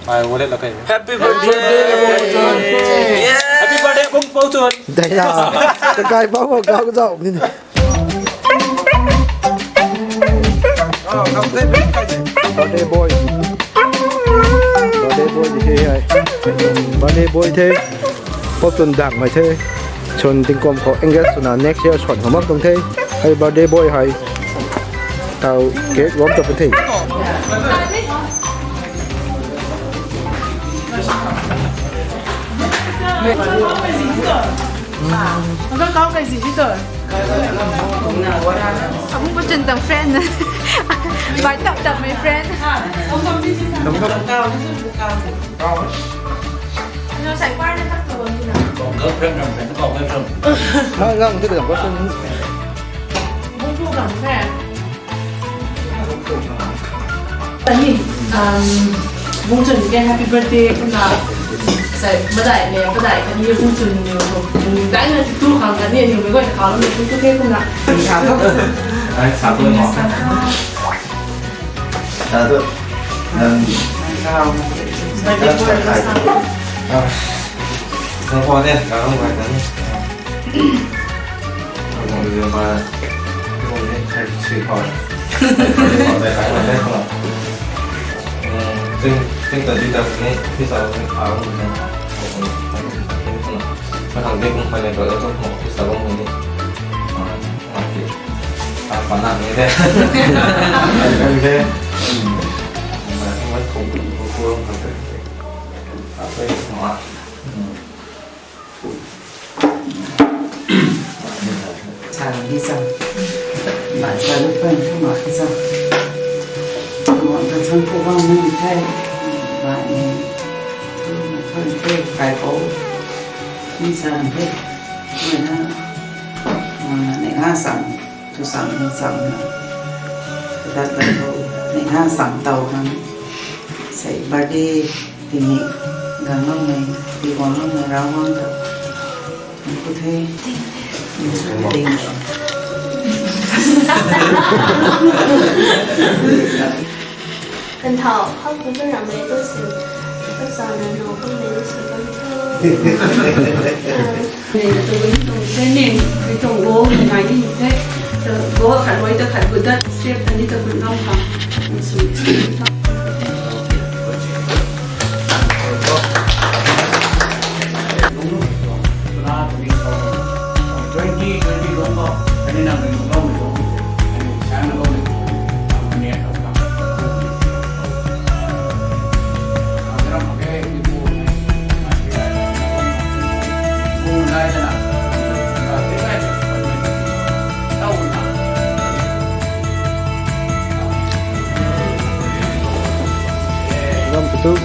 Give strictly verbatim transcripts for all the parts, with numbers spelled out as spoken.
Ai, wallet la kai. Happy birthday! Happy birthday, Bung Pou Chun! Dai la. Kakai pa mo kau zau ni. Birthday boy. Birthday boy the hai. Birthday boy the. Pou Chun dang mai the. Chun tingkum khou engage swna next year swan khou mak tuang the. Hai birthday boy hai. Tau cake warm tat the. Uncle, kau kai zi di tu. Abung Pou Chun tuang friend. Bai tap tap my friend. Ano, sai par na tak tu ni na. Ngang tu dang ko sun. Bung Pou gang friend. Tani, um, Bung Chun ke happy birthday kumna. Sai, madai le, madai kani Bung Chun ni, ni dai na tu khang kani ni, ni goi khang ni tu tu ke kumna. Ai, satu mo. Satu. Dan. Birthday boy, satu. Ah. Nang phone ni, kau nang phone ni. Chang di chang. Bai chang pen thu mak di chang. Mak da chang pu bang ni the. Bai ni. Mak chang the kai pou. Ni chang the. Ni na. Ni ha sang. Tu sang ni sang na. Tat tat tu. Ni ha sang tau kan. Sai birthday. Tini, ganglou nei, ti guanglou nei, rau guang ta. Ku the. Ting. Kan thau, how to learn a method to, to sound and no, how to use it. Nei, tu ni tuang training, ni tuang goal, ni nai ni the. Tu goal khat rui ta khat gut dat, step ta ni ta gut ngam khang. Ni sw. Twenty twenty lung ko, kani nang ni lung ko, kani chang lung ko, kani a kam. Ram tu.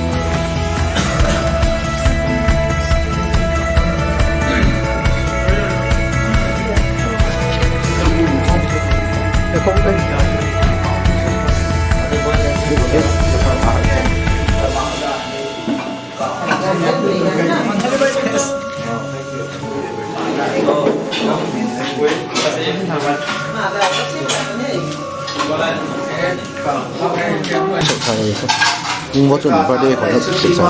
Bung Pou Chun birthday khou na sik sa.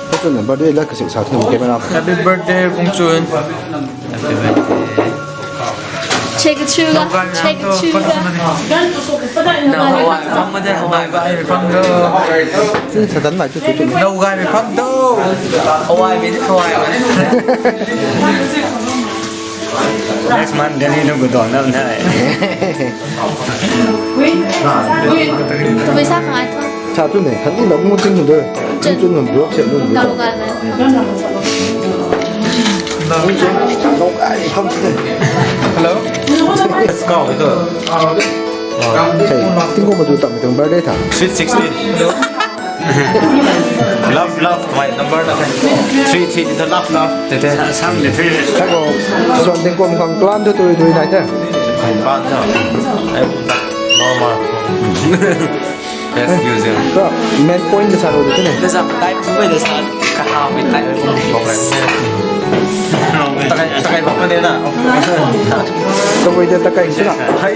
Pou Chun birthday la kasik sa thun camera. Happy birthday, Bung Chun. Check it chuga, check it chuga. Now, how I, how much, how I, how I, how I, Satan mai tu tu tu. Now, how I, how I, how I. Next month, then you know, go down, down, down. Tabui sa kang ai thu. Sa tu ne, khat ni lou mu chun de. Chun. Chun nang block se lu. Tau ga na. Hello. Let's go. Hey, tingkum ma tu tam tang birthday tha. Sweet sixteen. Love, love, my number na. Three, three, the love, love. Te te. Sang le three. Thak o, suan tingkum khang plan tu tu tu nai te. Plan tu. Eh, normal. Yes, usual. Ka main point de sa ro de ne. Desa type tu de sa. Kaha mi type. Takai, takai bak ma de na. Tabui de takai sina. Hai.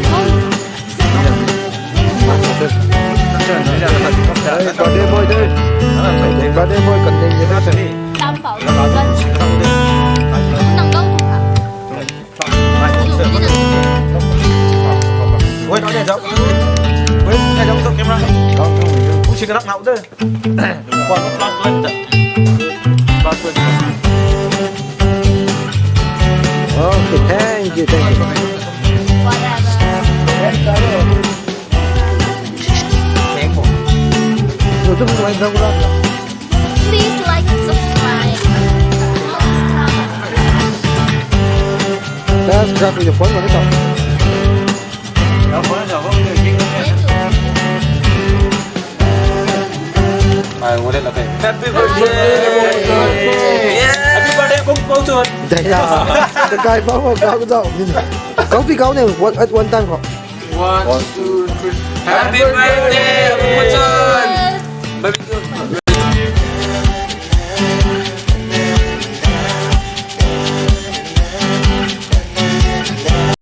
Hey, birthday boy de. Birthday boy kan ding de. Tam pau. Nang dou tu ka. Wait, wait, wait, camera. Kung si kanak nau de. Okay, thank you, thank you. Please like and subscribe. Subscribe to your phone, what is up? Happy birthday! Happy birthday, Bung Pao Chun! Dai la, kakai bau bau kau zau. Kau pi kau ne, one, at one time ko. One, two, three. Happy birthday, Bung Pao Chun!